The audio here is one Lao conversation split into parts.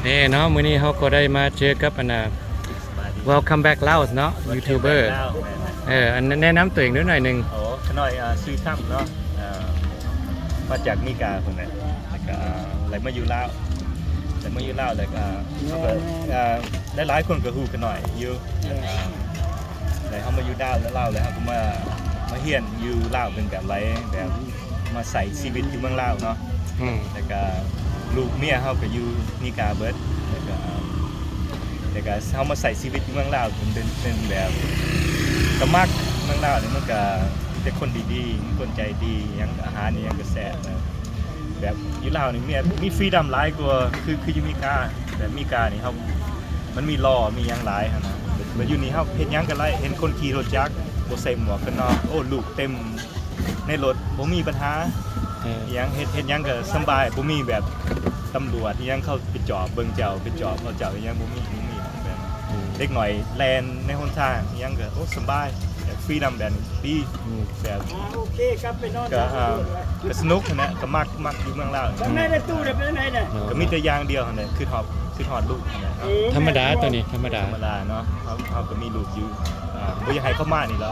ນີ້ເນາະ ມື້ນີ້ເຮົາກໍໄດ້ມາເຈີກັບອັນນ່າ Welcome Back Laos ເນາະ ຢູທູບເບີ ເອີ ອັນແນະນຳຕົວເອງດ້ວຍໜ້ອຍໜຶ່ງ. ໂອ້ ຂ້ານ້ອຍ ເອີ ຊື່ຄຳເນາະ ເອີ ມາຈາກເມກາພຸ້ນແຫຼະ ແລ້ວກະໄດ້ມາຢູ່ລາວ ໄດ້ມາຢູ່ລາວ ແລ້ວກະເຮົາກະ ເອີ ຫຼາຍໆຄົນກະຮູ້ຂ້ານ້ອຍຢູ່ ແລ້ວເຮົາມາຢູ່ລາວ ແລ້ວລາວ ແລ້ວເຮົາກໍມາ ມາຮຽນຢູ່ລາວເປັນແບບໃດ ແບບມາໃຊ້ຊີວິດຢູ່ເມືອງລາວເນາະ ອືມ ແລ້ວກະລູກເມຍເຮົາກໍຢູ່ເມກາເບິດ ແລ້ວກະ ແລ້ວກະເຮົາມາໃຊ້ຊີວິດຢູ່ເມືອງລາວ ເປັນ ເປັນ ເປັນແບບ ກະມັກເມືອງລາວນີ້ ມັນກະມີແຕ່ຄົນດີໆ ມີຄົນໃຈດີ ຫຍັງ ອາຫານອີ່ຫຍັງກະແຊບ ແບບຢູ່ລາວນີ້ມີ ມີຟຣີດອມຫຼາຍກວ່າ ຄື ຄືຢູ່ເມກາ ແບບເມການີ້ເຮົາ ມັນມີລໍ ມີຫຍັງຫຼາຍຫັ້ນນະ ແບບຢູ່ນີ້ເຮົາເຮັດຫຍັງກະໄດ້ ເຫັນຄົນຂີ່ລົດຈັກ ບໍ່ໃສ່ໝວກກັນນັອກ ໂອ້ ລູກເຕັມໃນລົດ ບໍ່ມີບັນຫາ ເອີ ອີ່ຫຍັງ ເຮັດ ເຮັດຫຍັງກະສຳບາຍ ບໍ່ມີແບບຕຳຫຼວດອີ່ຫຍັງເຂົາໄປຈອບເບິ່ງເຈົ້າ ໄປຈອບເອົາເຈົ້າອີ່ຫຍັງ ບໍ່ມີ ບໍ່ມີແບບ ອືມ ເດັກນ້ອຍແລ່ນໃນຫົນທາງອີ່ຫຍັງກະ ໂອ້ ສຳບາຍ ແບບຟຣີດອມແບບນີ້ດີ ອືມ ແບບ ອ່າ ໂອເຄ ກັບໄປນອນ ກະ ອ່າ ກະສະໜຸກຫັ້ນແຫຼະ ກະມັກ ມັກຢູ່ເມືອງລາວ ຂ້າງໃນໃນຕູ້ເປັນຈັ່ງໃດນະ? ກະມີແຕ່ຢ່າງດຽວຫັ້ນແຫຼະ ຄຶດຮອດ ຄຶດຮອດລູກຫັ້ນແຫຼະ ເອີ ທຳມະດາ ໂຕນີ້ທຳມະດາ ທຳມະດາເນາະ ເຮົາ ເຮົາກະມີລູກຢູ່ ອ່າ ບໍ່ຢາກໃຫ້ເຂົາມານີ້ແຫຼະ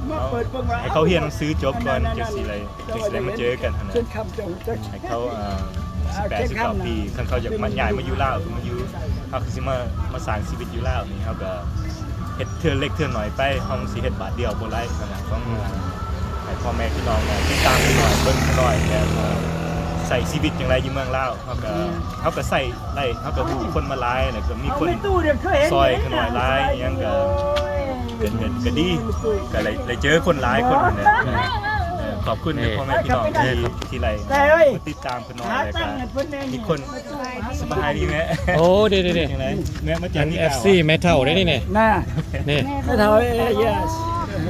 ມາເປີດເບິ່ງວ່າ ໃຫ້ເຂົາຮຽນໜັງສືຈົບກ່ອນ ຈັ່ງຊິໄດ້ ຈັ່ງຊິໄດ້ມາເຈີກັນຫັ້ນນະ ໃຫ້ເຂົາ ອ່າ ສິບແປດ ສິບເກົ້າປີ ຄັນເຂົາຢາກມາ ຍ້າຍມາຢູ່ລາວ ກະມາຢູ່ ເຮົາກະຊິມາ ມາສ້າງຊີວິດຢູ່ລາວນີ້ ເຮົາກະເຮັດເທື່ອເລັກເທື່ອໜ້ອຍໄປ ເຮົາຊິເຮັດບາດດຽວບໍ່ໄດ້ຫັ້ນນະ ຕ້ອງ ອືມ ໃຫ້ພໍ່ແມ່ພີ່ນ້ອງຕິດຕາມໜ້ອຍ ເບິ່ງໜ້ອຍ ແບບ ອ່າ ໃຊ້ຊີວິດຈັ່ງໃດຢູ່ເມືອງລາວ ເຮົາກະ ເຮົາກະໃຊ້ໄດ້ ເຮົາກະຮູ້ຄົນມາຫຼາຍ ແລ້ວກະມີຄົນຊ່ອຍຂ້ານ້ອຍຫຼາຍ ອີ່ຫຍັງກະ ກະ ກະ ກະດີ ກະໄດ້ ໄດ້ເຈີຄົນຫຼາຍຄົນຫັ້ນແຫຼະ ເອີ ຂອບຄຸນພໍ່ແມ່ພີ່ນ້ອງທີ່ ທີ່ໄດ້ຕິດຕາມຂ້ານ້ອຍ ແລ້ວກະມີຄົນ ສະບາຍດີແມ່ ໂອ້ ເດ້ໆໆ ຈັ່ງໃດແມ່ ມາຈາກເອັຟຊີແມ່ເຖົ້າເດ້ນີ້ ນີ້ ນີ້ ແມ່ເຖົ້າ ເອີ ເຢສ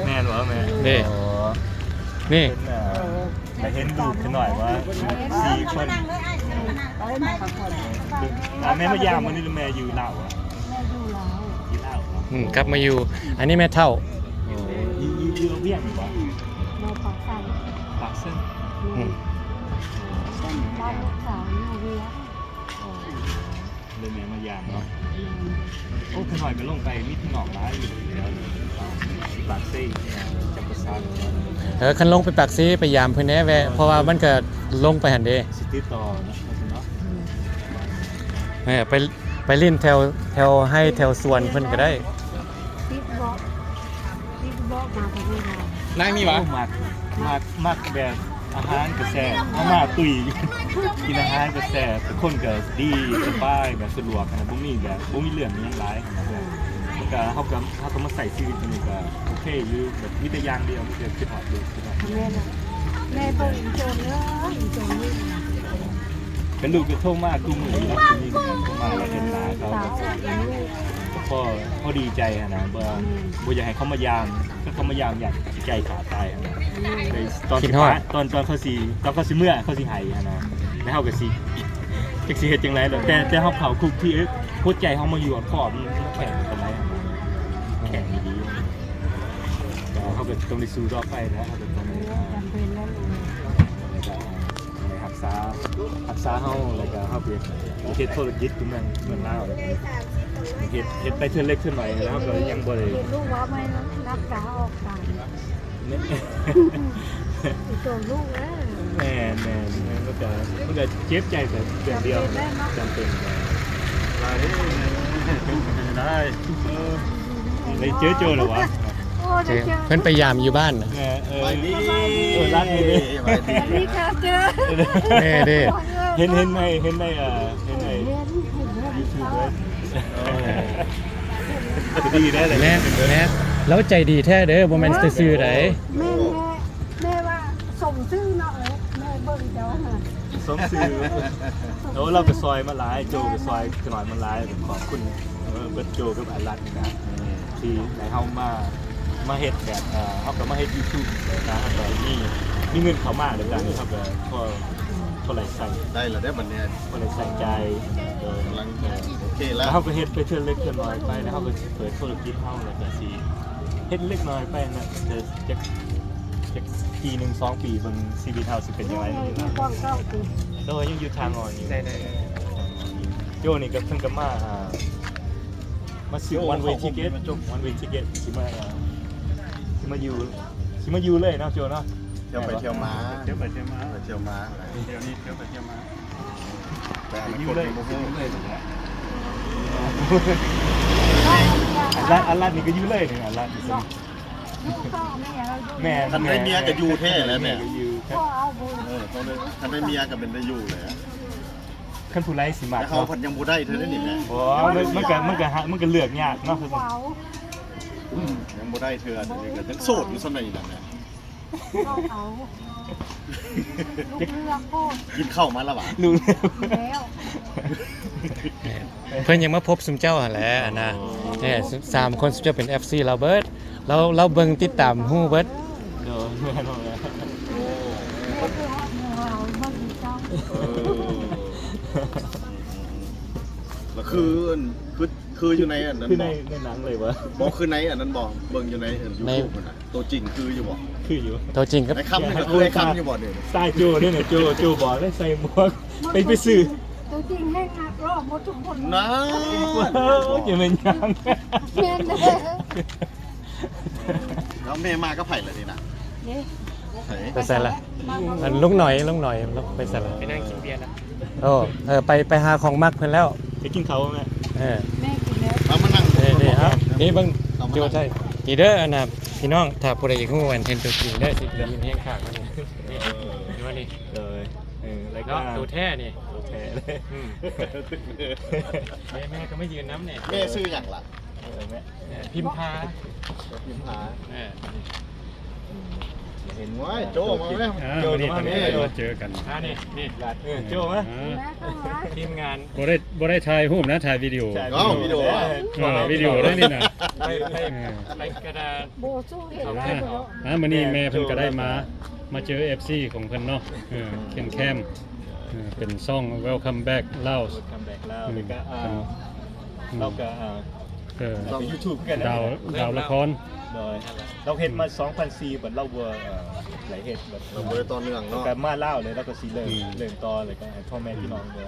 ແມ່ນບໍ່ແມ່ ນີ້ ອໍ ນີ້ ເປັນ ອ່າ ໄດ້ເຫັນລູກຂ້ານ້ອຍວ່າສີ່ຄົນ ອ່າ ແມ່ມາຢາມມື້ນີ້ ຫຼືແມ່ຢູ່ລາວຫວາ? ແມ່ຢູ່ລາວ ຢູ່ລາວເນາະ ອືມ ກັບມາຢູ່ ອັນນີ້ແມ່ເຖົ້າ ໂອ້ ຢູ່ ຢູ່ ຢູ່ວຽງນີ້ບໍ່? ບໍ່ ປາກຊັນ ປາກຊັນ ອືມ ເຊິ່ງບ້ານລູກສາວຢູ່ວຽງ ອໍ ເລີຍແມ່ມາຢາມເນາະ ໂອ້ ຂ້ານ້ອຍກະລົງໄປມີພີ່ນ້ອງຫຼາຍຢູ່ແຖວນີ້ ປາກເຊ ຈຳປາສັກ ເອີ ຄັນລົງໄປປາກເຊໄປຢາມເພິ່ນແດ່ແວ່ ເພາະວ່າມັນກະລົງໄປຫັ້ນເດ້ ຊິຕິດຕໍ່ເນາະ ເນາະ ເອີ ໄປ ໄປຫຼິ້ນແຖວ ແຖວໄຮ່ແຖວສວນເພິ່ນກະໄດ້ ຕິດເບາະ ຕິດເບາະມາກະໄດ້ ນາງນີ້ຫວາ? ໂອ້ ມັກ ມັກ ມັກແບບ ອາຫານກະແຊບ ມາມ່າຕຸ້ຍ ກິນອາຫານກະແຊບ ທຸກຄົນກະດີ ສະບາຍ ແບບສະດວກຫັ້ນນະ ບໍ່ມີແບບ ບໍ່ມີເລື່ອງອີ່ຫຍັງຫຼາຍຫັ້ນນະ ມັນກະ ເຮົາກະ ເຮົາກະມາໃຊ້ຊີວິດຢູ່ນີ້ກະໂອເຄຢູ່ ແບບມີແຕ່ຢ່າງດຽວ ມີແຕ່ຄຶດຮອດລູກ ຄຶດຮອດ ແມ່ນລະ ແມ່ເບິ່ງອີ່ໂຈນເດີ ອີ່ໂຈນນີ້ ກະລູກກະໂທມາຄູ່ມື້ຢູ່ ໂທມາແລ້ວເຫັນໜ້າເຂົາ ກະພໍ ພໍດີໃຈຫັ້ນນະ ບໍ່ ບໍ່ຢາກໃຫ້ເຂົາມາຢາມ ຄັນເຂົາມາຢາມຢ້ານໃຈຂາດຕາຍຫັ້ນນະ ຕອນຊິ ຕອນ ຕອນເຂົາຊິ ຕອນເຂົາຊິເມືອ ເຂົາຊິໄຫ້ຫັ້ນນະ ແລ້ວເຮົາກະຊິ ຈັກຊິເຮັດຈັ່ງໃດແລ້ວ ແຕ່ ແຕ່ເຮົາເຂົ້າຄຸກທີ່ ເອີ ຫົວໃຈເຮົາມາຢູ່ຄອບ ມັນແຂງປານໃດຫັ້ນນະ ແຂງອີ່ຫຼີ ກະເຮົາກະຕ້ອງໄດ້ສູ້ຕໍ່ໄປແຫຼະ ເຮົາກະຕ້ອງ ຈຳເປັນແລ້ວ ແລ້ວກະ ໃຫ້ຮັກສາ ຮັກສາເຮົາ ແລ້ວກະເຮົາໄປເຮັດທຸລະກິດຢູ່ເມືອງ ເມືອງລາວ ແລ້ວກະເຮັດ ເຮັດໄປເທື່ອເລັກເທື່ອໜ້ອຍ ແລ້ວເຮົາກະຍັງບໍ່ໄດ້ ເຫັນລູກວ່າແມ່ນຮັກສາອອກຕາຍ ແມ່ນ ໂຕລູກເອີຍ ແມ່ນໆ ມັນກະ ມັນກະເຈັບໃຈແບບດຽວ ຈຳເປັນ ຫຼາຍເດ້ ໄດ້ ເອີ ໄດ້ເຈີໂຈແລ້ວຫວາ? ໂອ້ ໄດ້ເຈີ ເພິ່ນໄປຢາມຢູ່ບ້ານນະ ເອີ ເອີ ເອີ ລັດນີ້ເດ້ ສະບາຍດີ ສະບາຍດີ ແມ່ເດ້ ເຫັນ ເຫັນໃນ ເຫັນໃນ ເອີ ເຫັນໃນຢູທູບເລີຍ ກະດີໄດ໋ແຫຼະ ແມ່ ແມ່ ລາວໃຈດີແທ້ເດີ ບໍ່ແມ່ນຊື່ໆໃດ໋ ແມ່ ແມ່ ແມ່ວ່າສົມຊື່ເນາະ ເອີ ແມ່ເບິ່ງເຈົ້າຫັ້ນ ສົມຊື່ ໂອ້ ລາວກະຊ່ອຍມາຫຼາຍ ໂຈກະຊ່ອຍຂະນ້ອຍມາຫຼາຍ ຂອບຄຸນ ເອີ ເບິດໂຈກັບອາລັດນີ້ນະ ທີ່ໃຫ້ເຮົາມາ ມາເຮັດແບບ ເອີ ເຮົາກະມາເຮັດຢູທູບນະ ເຮົາກະມີ ມີເງິນເຂົ້າມາ ແລ້ວກະເຮົາກະພໍ ພໍໄດ້ໃຊ້ ໄດ້ລະເດ້ບັດນີ້ ພໍໄດ້ໃຊ້ຈ່າຍ ກຳລັງ ເອີ ໂອເຄລະ ເຮົາກະເຮັດໄປເທື່ອເລັກເທື່ອໜ້ອຍໄປ ແລ້ວເຮົາກະຊິເປີດທຸລະກິດເຮົາ ແລ້ວກະຊິເຮັດເລັກໜ້ອຍໄປນະ ຈະ ຈະ ຈະປີໜຶ່ງສອງປີ ເບິ່ງຊີວິດເຮົາຊິເປັນຈັ່ງໃດ ໂດຍ ຍັງຢູ່ທາງອ່ອນຢູ່ ໄດ້ໆ ໂຈ້ນີ້ກໍເພິ່ນກໍມາ ອ່າ ມາຊື້ one way ticket one way ticket ຊິມາ ຊິມາຢູ່ ຊິມາຢູ່ເລີຍເນາະໂຈ້ເນາະ ທ່ຽວໄປທ່ຽວມາ ທ່ຽວໄປທ່ຽວມາ ໄປທ່ຽວມາ ທ່ຽວນີ້ທ່ຽວໄປທ່ຽວມາ ແຕ່ອັນນັ້ນຄົນຍັງບໍ່ຮູ້ ອັນລັດ ອັນລັດນີ້ກໍຢູ່ເລີຍນີ້ ອັນລັດນີ້ ແມ່ນ ຄັນໄດ້ເມຍກໍຢູ່ແທ້ແຫຼະແມ່ ເອີ ຄັນໄດ້ເມຍກໍເປັນໄດ້ຢູ່ແຫຼະ ຄັນຜູ້ໃດຊິມັກ ແຕ່ເຮົາພັດຍັງບໍ່ໄດ້ເທື່ອນີ້ແມ່ ບໍ່ ມັນ ມັນກໍ ມັນກໍຫາ ມັນກໍເລືອກຍາກເນາະ ອືມ ຍັງບໍ່ໄດ້ເທື່ອ ດຽວນີ້ກໍຍັງໂສດຢູ່ສ່ຳໃດນີ້ແຫຼະແມ່ ເອົາ ລູກເລືອກໂພດ ກິນເຂົ້າມາແລ້ວຫວາ ລູກເລືອກແລ້ວ ເພິ່ນຍັງມາພົບຊຸມເຈົ້າຫັ້ນແຫຼະ ອັນນ່າ ແນ່ ສາມຄົນຊຸມເຈົ້າເປັນເອັຟຊີລາວເບິດ ລາວ ລາວເບິ່ງຕິດຕາມຮູ້ເບິດ ໂດຍ ແມ່ນແລ້ວ ເອີ ລະຄື ຄື ຄືຢູ່ໃນອັນນັ້ນ ຄືໃນ ບໍ່ ໃນໜັງເລີຍຫວາ ບໍ່ ຄືໃນອັນນັ້ນບໍ່ ເບິ່ງຢູ່ໃນ YouTube ຫັ້ນນະ ໂຕຈິງຄືຢູ່ບໍ່ ຄືຢູ່ ໂຕຈິງກັບ ໄອ້ຄຳນີ້ກໍຄືໄອ້ຄຳຢູ່ບໍ່ນີ້ ສະໄຕລ໌ໂຈ້ນີ້ນະ ໂຈ້ ໂຈ້ບອກໄດ້ໃສ່ໝວກ ໄປ ໄປຊື້ ໂຕຈິງແມ່ນງາມຫຼໍ່ໝົດທຸກຄົນ ນັ້ນ ໂອ້ຍ ຈະແມ່ນຫຍັງ ແມ່ນເດີ ແລ້ວແມ່ມາກັບໃຜລະນີ້ນະ ເດ້ ໃຜ ໄປໃສລະ ອັນລຸງໜ້ອຍ ລຸງໜ້ອຍໄປໃສລະ ໄປນັ່ງກິນເບຍລະ ໂອ້ ເອີ ໄປ ໄປຫາຂອງມັກເພິ່ນແລ້ວ ໄປກິນເຂົ້າແມ່ ເອີ ແມ່ກິນແລ້ວ ເອົາມານັ່ງ ເອີ ນີ້ເອົາ ນີ້ເບິ່ງ ໂຈ້ໄທ ນີ້ເດີ ອັນນ່າ ພີ່ນ້ອງ ຖ້າຜູ້ໃດຢາກຮູ້ ອັນເຫັນຕົວຈິງເດີ ຊິໄດ້ຍິນແຮງຄັກ ນີ້ ນີ້ ນີ້ ເອີ ເອີ ແລ້ວກໍ ເນາະ ໂຕແທ້ນີ້ ໂຕແທ້ເລີຍ ອືມ ແມ່ ແມ່ກໍມາຢືນນຳນີ້ ແມ່ຊື່ຫຍັງລະ? ເອີ ແມ່ ພິມພາ ພິມພາ ເອີ ເຫັນ ໂອ້ຍ ໂຈ້ມາແລ້ວ ອ່າ ໂຈ້ ວັນນີ້ ມາ ເອີ ມາເຈີກັນ ອ່າ ນີ້ ນີ້ ເອີ ໂຈ້ມາ ອ່າ ທີມງານ ບໍ່ໄດ້ ບໍ່ໄດ້ຖ່າຍຮູບນະ ຖ່າຍວິດີໂອ ເອົາ ວິດີໂອ ເອີ ວິດີໂອໄດ້ນີ້ນະ ໄປ ໄປ ເອີ ໄປກະດາ ບໍ່ສູ້ເຫັນ ອ່າ ມື້ນີ້ແມ່ເພິ່ນກໍໄດ້ມາ ມາເຈີເອັຟຊີຂອງເພິ່ນເນາະ ເອີ ເຄນແຄມ ເອີ ເປັນຊ່ອງ Welcome Back Laos Welcome Back Laos ອືມ ແລ້ວກໍ ອ່າ ເປັນ ລາວກໍ ອ່າ ເອີ ເປັນຢູທູບຄືກັນ ດາວ ດາວລະຄອນ ໂດຍ ລາວເຮັດມາສອງພັນສີ່ ບັດລາວບໍ່ ເອີ ໄດ້ເຮັດ ລາວບໍ່ໄດ້ຕໍ່ເນື່ອງເນາະ ກໍມາລາວເລີຍ ລາວກໍຊິເລີ່ມ ອືມ ເລີ່ມຕໍ່ ແລ້ວກໍໃຫ້ພໍ່ແມ່ພີ່ນ້ອງ ເອີ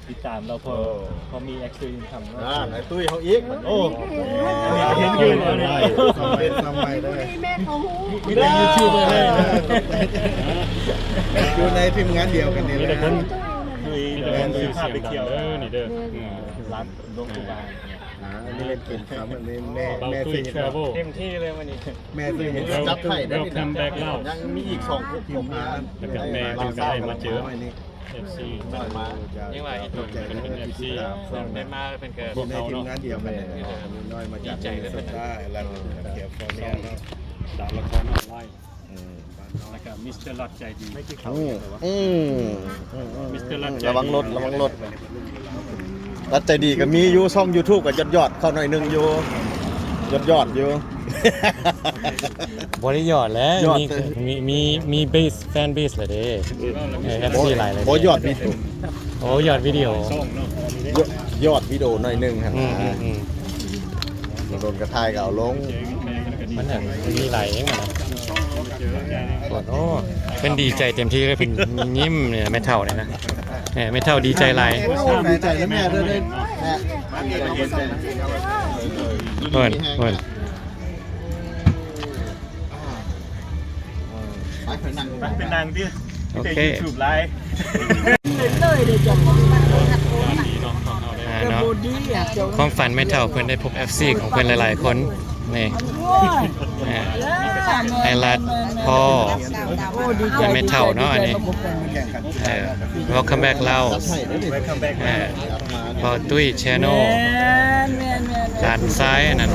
ຕິດຕາມລາວ ພໍ ໂອ້ ພໍມີ active income ເນາະ ອ່າ ນາຍຕຸ້ຍເຮົາອີກ ໂອ້ ເຫັນຢູ່ ເປັນສະໄໝເດີ ມີແມ່ເຂົາຮູ້ ມີແຕ່ຢູທູບເລີຍ ຢູ່ໃນທີມງານດຽວກັນນີ້ແຫຼະ ມີແຕ່ຄົນ ມີແຕ່ຄົນຊື່ສຽງດັງເດີ ນີ້ເດີ ອືມ ຮ້ານຫຼວງປູ່ບາງ ອ່າ ອັນນີ້ເປັນເກມຄຳ ອັນນີ້ແມ່ ແມ່ຊື່ເຮັດເນາະ ເຕັມທີ່ເລີຍມື້ນີ້ ແມ່ຊື່ເຮັດ ຈັບໄຂ່ໄດ້ນີ້ນະ ຍັງມີອີກສອງຄົນ ແລ້ວກໍແມ່ເພິ່ນກໍໄດ້ມາເຈີ ເອັຟຊີ ນ້ອຍມາ ຍັງວ່າອີກຕົວໜຶ່ງເປັນເອັຟຊີ ໄດ້ມາເພິ່ນກໍ ພວກເຮົາເນາະ ທີມງານດຽວກັນ ນ້ອຍມາຈາກ Minnesota ແລ້ວກໍ California ເນາະ ດາວລະຄອນອອນລາຍ ອືມ ແລ້ວກໍມິສເຕີລັດໃຈດີ ອືມ ອືມ ມິສເຕີລັດໃຈດີ ລະວັງລົດ ລະວັງລົດ ລັດໃຈດີກໍມີຢູ່ ຊ່ອງຢູທູບກໍຍອດໆ ເຂົ້າໜ້ອຍໜຶ່ງຢູ່ ຍອດໆ ຢູ່ ບໍ່ໄດ້ຍອດແຫຼະ ຍອດ ມີ ມີ ມີ ມີເບສ ແຟນເບສແຫຼະເດ້ ເອີ ເອັຟຊີຫຼາຍແຫຼະ ບໍ່ ຍອດວິດີໂອ ໂອ້ ຍອດວິດີໂອ ຍອດ ຍອດວິດີໂອໜ້ອຍໜຶ່ງຫັ້ນ ອືມ ນະ ອືມ ອືມ ໂດນກະຖ່າຍກໍເອົາລົງ ມັນ ມັນມີຫຼາຍເອງນະ ໂອ້ ເພິ່ນດີໃຈເຕັມທີ່ເລີຍ ເພິ່ນຍິ້ມນີ້ ແມ່ເຖົ້ານີ້ນະ ແມ່ເຖົ້າດີໃຈຫຼາຍ ໂອ້ ດີໃຈນຳແມ່ເດີ ເພິ່ນ ເພິ່ນ ໄປ ໄປນັ່ງ ໄປ ໄປນັ່ງຕິ ໂອເຄ ມີແຕ່ຢູທູບຫຼາຍ ເລີຍເລີຍເລີຍ ອ່າ ເນາະ ຄວາມຝັນແມ່ເຖົ້າເພິ່ນໄດ້ພົບເອັຟຊີຂອງເພິ່ນຫຼາຍໆຄົນ ນີ້ ອ່າ ໄອລັດ ພໍ່ ແລະ ແມ່ເຖົ້າເນາະ ອັນນີ້ ເອີ Welcome Back Laos ເອີ ພໍ່ຕຸ້ຍ Channel ແມ່ນໆໆ ຫຼານຊາຍອັນນັ້ນ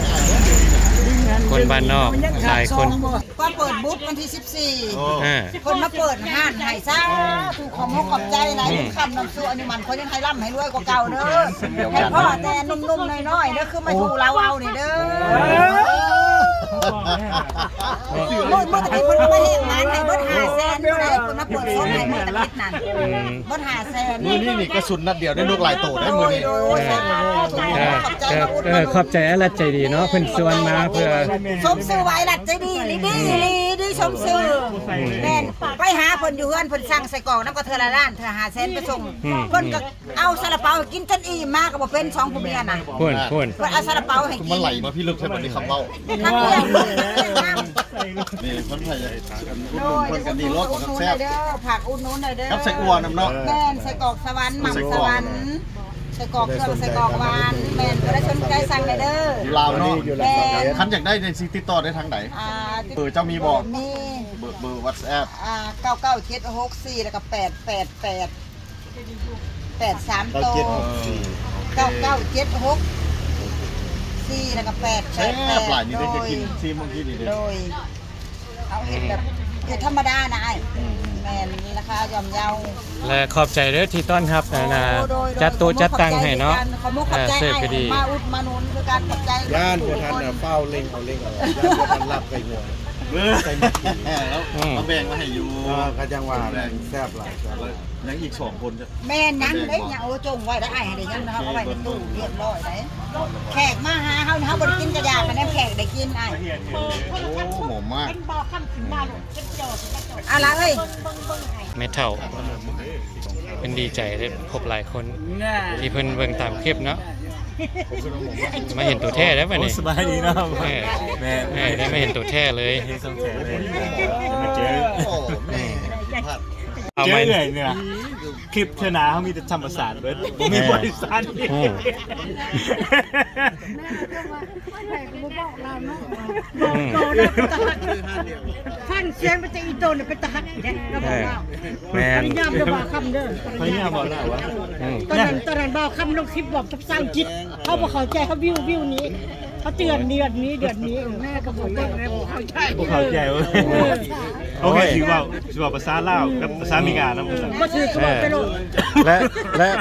ຄົນບ້ານນອກຫຼາຍຄົນ ວ່າເປີດບຸດວັນທີສິບສີ່ ໂອ້ ອ່າ ເພິ່ນມາເປີດຮ້ານໃຫ້ ສາທຸ ຂອບອົກຂອບໃຈຫຼາຍ ອືມ ຄຳນຳສູ່ອາຍຸໝັ້ນ ຂໍໃຫ້ລ່ຳໃຫ້ລວຍກວ່າເກົ່າເດີ ໃຫ້ພໍ້ແຕ່ໜຸ່ມໆນ້ອຍໆເດີ ຄືມາສູ່ລາວເອົານີ້ເດີ ໂອ້ ມື້ ມື້ຕະກີ້ເພິ່ນມາເຮັດງານໃຫ້ເບິດຫ້າແສນ ເພິ່ນມາເປີດສົດໃຫ້ມື້ຕະກີ້ນັ້ນ ອືມ ເບິດຫ້າ ມື້ນີ້ນີ້ກະສຸນນັດດຽວໄດ້ນົກຫຼາຍໂຕໄດ໋ມື້ນີ້ ໂດຍ ໂດຍ ສາທຸ ເອີ ຂອບໃຈ ເອີ ຂອບໃຈອາລັດໃຈດີເນາະ ເພິ່ນຊວນມາເພື່ອ ສົມຊື່ວ່າອາລັດໃຈດີ ດີ ດີ ດີ ສົ່ງຊື່ ອືມ ແມ່ນ ໄປຫາເພິ່ນຢູ່ເຮືອນ ເພິ່ນສັ່ງໄສ້ກອກນຳກໍເທື່ອລະລ້ານ ເທື່ອຫ້າແສນໄປສົ່ງ ອືມ ເພິ່ນກໍເອົາຊາລາເປົາໃຫ້ກິນຈົນອີ່ມ ມາກໍບໍ່ເປັນ ສອງຜົວເມຍນະ ພຸ້ນ ພຸ້ນ ເພິ່ນເອົາຊາລາເປົາໃຫ້ກິນ ມັນໄຫຼມາພິລຶກແທ້ບັດນີ້ຄຳເວົ້າ ຄັກແລ້ວ ນີ້ເພິ່ນໃຜຢາກອຸດໜູນເພິ່ນກໍນີ້ ໂດຍ ອຸດໜູນເດີ ຝາກອຸດໜູນໜ່ອຍເດີ ກັບໄສ້ອົ່ວນຳເນາະ ແມ່ນ ໄສ້ກອກສະຫວັນ ໝາກສະຫວັນ ໄສ້ກອກເຄື່ອງ ໄສ້ກອກຫວານ ແມ່ນ ຜູ້ໃດສົນໃຈສັ່ງໄດ້ເດີ ຢູ່ລາວເນາະ ຢູ່ລາວ ແມ່ນ ຄັນຢາກໄດ້ນີ້ຊິຕິດຕໍ່ໄດ້ທາງໃດ? ອ່າ ເບີເຈົ້າມີບໍ່? ມີ ເບີ ເບີວັອດແອັບ ອ່າ ເກົ້າເກົ້າເຈັດຫົກສີ່ ແລ້ວກໍ ແປດແປດແປດ ແປດສາມໂຕ ເກົ້າເກົ້າເຈັດຫົກສີ່ ເກົ້າເກົ້າເຈັດຫົກສີ່ ແລ້ວກໍ ແປດແປດແປດ ແຊບຫຼາຍນີ້ ໂດຍ ໄດ້ກິນຊີມມື້ກີ້ນີ້ເດ້ ໂດຍ ເອົາເຮັດແບບ ເຮັດທຳມະດານະອ້າຍ ອືມ ແມ່ນ ລາຄາຍ່ອມເຍົາ ແລະ ຂອບໃຈເດີທີ່ຕ້ອນຮັບ ໂອ້ ອັນນ່າ ໂດຍ ໂດຍ ຈັດໂຕະຈັດຕັ່ງໃຫ້ເນາະ ຂອບໃຈ ເອີ ເສີບກໍດີ ມາອຸດມາໜູນຄືກັນ ຂອບໃຈ ຢ້ານບໍ່ທັນ ເຝົ້າເລັ່ງເອົາເລັ່ງເອົາ ຢ້ານບໍ່ທັນລັບໄປຫົວ ໃສ່ໝາກ ອືມ ມາແບ່ງມາໃຫ້ຢູ່ ເອີ ກໍຈັ່ງວ່າແຫຼະ ແຊບຫຼາຍ ແຊບຫຼາຍ ຍັງອີກສອງຄົນ ແມ່ນ ຍັງເດ້ ຍັງ ໂອ້ ຈົ່ງໄວ້ໄດ້ ອ້າຍໃຫ້ໄດ້ຍັງເນາະ ເອົາໄວ້ໃນຕູ້ຮຽບຮ້ອຍໄດ້ ແຂກມາຫາເຮົາ ເຮົາບໍ່ໄດ້ກິນກະຢາ ຄັນແນມແຂກໄດ້ກິນອ້າຍ ໂອ້ ໂອ້ ໝໍມາກ ເປັນບໍ່ຄຳຂຶ້ນມາໂລດ ເຈັບຈໍ ອາລະເອີຍ ແມ່ເຖົ້າເພິ່ນດີໃຈໄດ້ພົບຫຼາຍຄົນ ທີ່ເພິ່ນເບິ່ງຕາມຄລິບເນາະ ມາເຫັນໂຕແທ້ແລ້ວບັດນີ້ ໂອ້ ສະບາຍດີເນາະ ເອີ ແມ່ນ ເອີ ໄດ້ມາເຫັນໂຕແທ້ເລີຍ ເຫັນໂຕແທ້ເລີຍ ມາເຈີ ໂອ້ ແມ່ ເຈີເອື້ອຍນີ້ ຄລິບເທື່ອໜ້າເຮົາມີແຕ່ທຳມະຊາດເບິດ ບໍ່ມີບໍລິສັດນີ້ ອືມ ແມ່ນ ໄປກໍບໍ່ບອກລາວເນາະ ອືມ ຟັງສຽງມັນຈະອີໂຕນເປັນຕາຮັກເດ້ ລາວບອກລາວ ເອີ ແມ່ນ ພະຍາຍາມເດີ ບ່າວຄຳເດີ ພະຍາຍາມບອກລາວວ່າ ອືມ ຕອນນັ້ນ ຕອນນັ້ນບ່າວຄຳລົງຄລິບບອກພາສາອັງກິດ ເຮົາບໍ່ເຂົ້າໃຈ ເຮົາວິວ ວິວນີ້ ເຂົາເຕືອນເດືອນນີ້ເດືອນນີ້ ເອີ ແມ່ກໍບໍ່ເຂົ້າໃຈ ບໍ່ເຂົ້າໃຈ ເອີ ເອີ ໂອເຄ ຊິເວົ້າ ຊິເວົ້າພາສາລາວກັບພາສາອາເມລິການຳ ບໍ່ຖືກກໍເວົ້າໄປໂລດ ເອີ ແລະ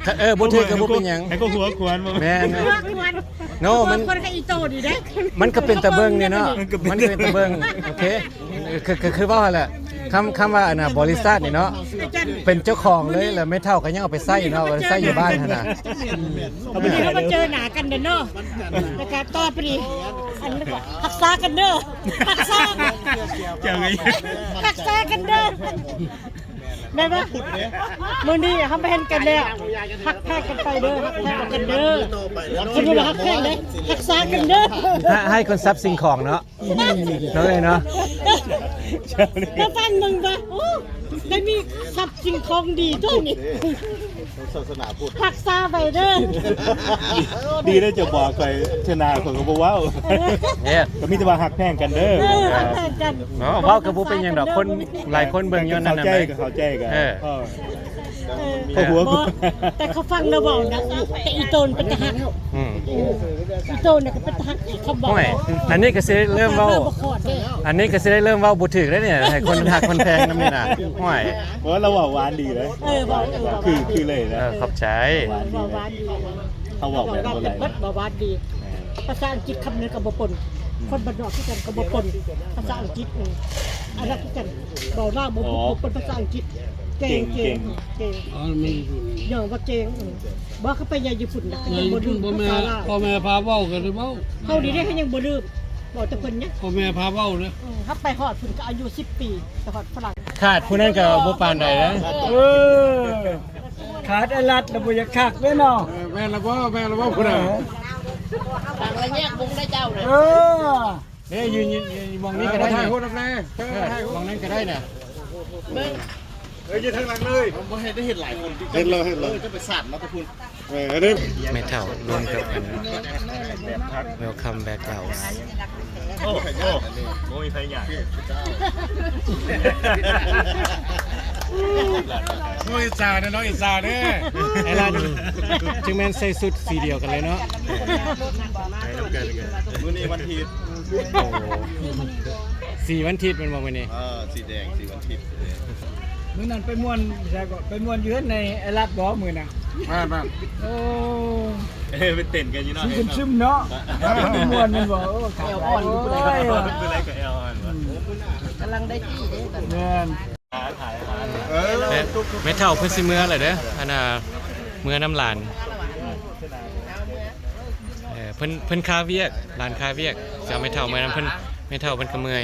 ແລະ ເອີ ບໍ່ຖືກກໍບໍ່ເປັນຫຍັງ ໃຫ້ກໍຫົວຂວັນ ແມ່ນ ຫົວຂວັນ ໂນ ມັນ ຄົນໃຫ້ອີໂຕນີ້ເດ້ ມັນກໍເປັນຕາເບິ່ງນີ້ເນາະ ມັນກໍເປັນຕາເບິ່ງ ໂອເຄ ຄື ຄື ຄືເວົ້າຫັ້ນແຫຼະ ຄຳ ຄຳວ່າອັນນ່າ ບໍລິສັດນີ້ເນາະ ເປັນເຈົ້າຂອງເລີຍ ແລ້ວແມ່ເຖົ້າກໍຍັງເອົາໄປໃຊ້ເນາະ ເອົາໄປໃຊ້ຢູ່ບ້ານຫັ້ນນະ ເຮົາມາເຈີໜ້າກັນເດີເນາະ ແລ້ວກໍຕໍ່ໄປນີ້ ອັນ ຮັກສາກັນເດີ ຮັກສາ ເຈົ້າໄງ ຮັກສາກັນເດີ ແມ່ນບໍ່? ມື້ນີ້ເຮົາມາເຫັນກັນແລ້ວ ຮັກແພງກັນໄປເດີ ຮັກແພງກັນເດີ ສົມມຸດວ່າຮັກແພງເດ້ ຮັກສາກັນເດີ ໃຫ້ ໃຫ້ຄົນຊັບສິ່ງຂອງເນາະ ເນາະເອີຍເນາະ ມາຟັງເບິ່ງວ່າ ໂອ້ ໄດ້ມີຊັບສິ່ງຂອງດີຕົວນີ້ ສາສະໜາພຸດ ຮັກສາໄວ້ເດີ ດີແລ້ວເຈົ້າບອກຂ້ອຍ ຊະນາຂ້ອຍກໍບໍ່ເວົ້າ ເອີ ກໍມີແຕ່ວ່າຮັກແພງກັນເດີ ເອີ ຮັກແພງກັນ ເນາະ ເວົ້າກໍບໍ່ເປັນຫຍັງດອກ ຄົນຫຼາຍຄົນເບິ່ງຢູ່ນັ້ນນະ ເຂົ້າໃຈກໍເຂົ້າໃຈກັນ ເອີ ເອີ ເອີ ບໍ່ ແຕ່ເຂົາຟັງແລ້ວເວົ້ານະ ແຕ່ອີໂຕນເປັນຕາຮັກ ອືມ ອີໂຕນນະກໍເປັນຕາຮັກ ຄຳເວົ້າ ໂອ້ຍ ອັນນີ້ກໍຊິໄດ້ເລີ່ມເວົ້າ ອັນນີ້ກໍຊິໄດ້ເລີ່ມເວົ້າບໍ່ຖືກແລ້ວນີ້ ໃຫ້ຄົນຮັກຄົນແພງນຳນີ້ນະ ໂອ້ຍ ເອີ ລາວເວົ້າຫວານດີເດ້ ເອີ ເວົ້າ ເອີ ຄື ຄືເລີຍນະ ເອີ ຂອບໃຈ ເວົ້າຫວານດີ ເຮົາເວົ້າແບບບໍ່ໄດ້ ເວົ້າແບບເບິດ ເວົ້າຫວານດີ ແມ່ນ ພາສາອັງກິດຄຳໜຶ່ງກໍບໍ່ປົນ ອືມ ຄົນບ້ານນອກຄືກັນກໍບໍ່ປົນ ພາສາອັງກິດ ເອີ ອັນນັ້ນຄືກັນ ເວົ້າລາວບໍ່ ບໍ່ປົນພາສາອັງກິດ ເກັ່ງ ເກັ່ງ ເກັ່ງ ເກັ່ງ ອໍ ມັນຢູ່ ຍ້ອນວ່າເກັ່ງ ເອີ ບໍ່ ເຂົາໄປໃຫຍ່ຢູ່ພຸ້ນນະ ເຂົາຍັງບໍ່ລືມພາສາລາວ ພໍ່ແມ່ພາເວົ້າກໍໄດ້ເວົ້າ ເຮົານີ້ເດ້ ເຮົາຍັງບໍ່ລືມ ເວົ້າແຕ່ເພິ່ນຍັງ ພໍ່ແມ່ພາເວົ້າເດ້ ເອີ ເຮົາໄປຮອດພຸ້ນກໍອາຍຸສິບປີ ໄປຮອດຝຣັ່ງ ຂາດຜູ້ນັ້ນກໍບໍ່ປານໃດນະ ເອີ ຂາດໄອ້ລັດລະບໍ່ຢາກຄັກເດ້ເນາະ ເອີ ແມ່ນລະບໍ່ ແມ່ນລະບໍ່ ເອີ ພຸ້ນນະ ເອີ ເອີ ຢູ່ ຢູ່ ຢູ່ໝ່ອງນີ້ກໍໄດ້ ຖ່າຍຮູບນຳແນ່ ເອີ ຖ່າຍຮູບ ໝ່ອງນັ້ນກໍໄດ້ນະ ເອີ ຢູ່ທາງຫຼັງເລີຍ ບໍ່ເຫັນໄດ້ເຫັນຫຼາຍຄົນ ເຫັນແລ້ວ ເຫັນແລ້ວ ເອີ ຈະໄປສາດມາແຕ່ພຸ້ນ ເອີ ອັນນີ້ ແມ່ເຖົ້າລວມກັບອັນ Welcome back Laos ໂອ້ ໂອ້ ໂອ້ຍ ໃຜຢາກ ໂອ້ຍ ອິດສາເດ້ເນາະ ອິດສາເດ້ ໄອ້ລັດ ຈຶ່ງແມ່ນໃສ່ຊຸດສີດຽວກັນເລີຍເນາະ ໄປນຳກັນ ມື້ນີ້ວັນທິດ ໂອ້ ສີວັນທິດແມ່ນບໍ່ມື້ນີ້ ເອີ ສີແດງ ສີວັນທິດ ມື້ນັ້ນໄປມ່ວນໃສກໍ ໄປມ່ວນຢູ່ເຮືອນໃນໄອ້ລັດບໍ່ມື້ນັ້ນ ແມ່ນໆ ໂອ້ ເອີ ໄປເຕັ້ນກັນຢູ່ເນາະ ຊິຊຶມໆເນາະ ໄປມ່ວນແມ່ນບໍ່ ໂອ້ ແອວອ່ອນ ຜູ້ໃດກໍແອວອ່ອນ ກຳລັງໄດ້ທີ່ເດ້ ແມ່ນ ແມ່ ແມ່ເຖົ້າເພິ່ນຊິເມືອແລ້ວເດີ ອັນນ່າ ເມືອນຳຫຼານ ເອີ ເພິ່ນ ເພິ່ນຄາວຽກ ຫຼານຄາວຽກ ຊິເອົາແມ່ເຖົ້າເມືອນຳເພິ່ນ ແມ່ເຖົ້າເພິ່ນກໍເມື່ອຍ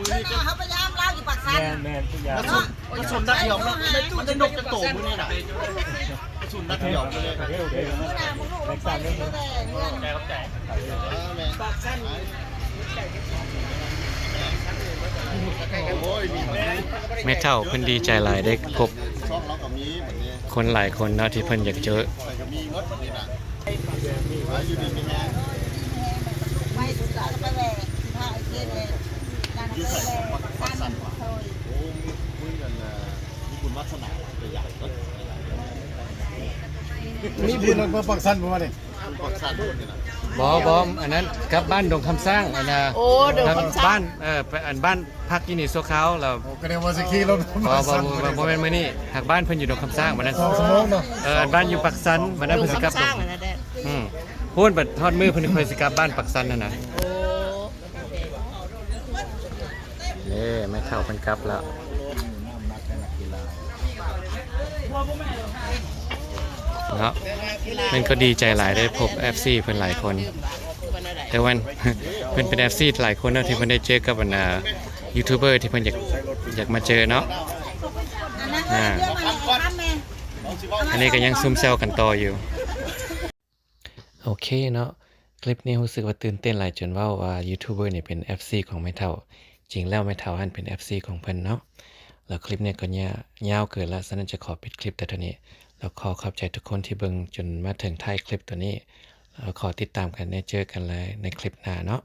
ມື້ນີ້ກໍ ເຮົາພະຍາຍາມລາວຢູ່ປາກຊັນ ແມ່ນໆ ພະຍາຍາມ ແລ້ວສົມ ແລ້ວສົມນັດດຽວເນາະ ໄດ້ຕູ້ໄດ້ນົກຈັກໂຕມື້ນີ້ນະ ສົມນັດດຽວ ໂອເຄ ໂອເຄ ມື້ໜ້າມື້ລູກໄປແມ່ເຮືອນ ຂອບໃຈ ຂອບໃຈ ປາກຊັນ ແມ່ເຖົ້າເພິ່ນດີໃຈຫຼາຍໄດ້ພົບຄົນຫຼາຍຄົນເນາະ ທີ່ເພິ່ນຢາກເຈີ ໄປສຸດລະກໍໄປແວ່ ຢູ່ໃສ ປາກຊັນ ໂອ້ ມື້ນັ້ນ ມີບຸນວາສະໜາໄປຢາມເນາະ ມີບຸນເມືອປາກຊັນບໍ່ວະນີ້ ປາກຊັນ ບໍ່ ບໍ່ ອັນນັ້ນກັບບ້ານດົງຄຳຊ້າງ ອັນນ່າ ໂອ້ ດົງຄຳຊ້າງ ບ້ານ ເອີ ໄປ ອັນ ບ້ານພັກຢູ່ນີ້ຊົ່ວຄາວ ແລ້ວ ໂອ້ ກໍໄດ້ວ່າຊິຂີ່ລົດ ບໍ່ ບໍ່ ບໍ່ ບໍ່ແມ່ນມື້ນີ້ ຫາກບ້ານເພິ່ນຢູ່ດົງຄຳຊ້າງ ບັດນັ້ນ ສອງຊົ່ວໂມງເນາະ ເອີ ອັນບ້ານຢູ່ປາກຊັນ ບັດນັ້ນເພິ່ນຊິກັບດົງ ອືມ ພຸ້ນ ບັດຮອດມື້ເພິ່ນຄ່ອຍຊິກັບບ້ານປາກຊັນຫັ້ນນະ ໂອ້ ເອີ ແມ່ເຖົ້າເພິ່ນກັບແລ້ວເນາະ ເພິ່ນກໍດີໃຈຫຼາຍໄດ້ພົບເອັຟຊີເພິ່ນຫຼາຍຄົນ ແຕ່ວ່າເພິ່ນເປັນເອັຟຊີຫຼາຍຄົນເນາະ ທີ່ເພິ່ນໄດ້ເຈີກັບ ອັນ ອ່າ ຢູທູບເບີທີ່ເພິ່ນຢາກ ຢາກມາເຈີເນາະ ອ່າ ອັນນີ້ກໍຍັງຊຸມແຊວກັນຕໍ່ຢູ່. ໂອເຄເນາະ ຄລິບນີ້ຮູ້ສຶກວ່າຕື່ນເຕັ້ນຫຼາຍ ຈົນເວົ້າວ່າຢູທູບເບີນີ້ເປັນເອັຟຊີຂອງແມ່ເຖົ້າ ຈິງແລ້ວແມ່ເຖົ້າຫັ້ນເປັນເອັຟຊີຂອງເພິ່ນເນາະ ແລ້ວຄລິບນີ້ກໍຍາ ຍາວເກີນລະ ສະນັ້ນຈະຂໍປິດຄລິບແຕ່ເທົ່ານີ້ ແລ້ວຂໍຂອບໃຈທຸກຄົນທີ່ເບິ່ງຈົນມາເຖິງທ້າຍຄລິບໂຕນີ້ ແລ້ວຂໍຕິດຕາມກັນແນ່ ເຈີກັນໃນຄລິບໜ້າເນາະ.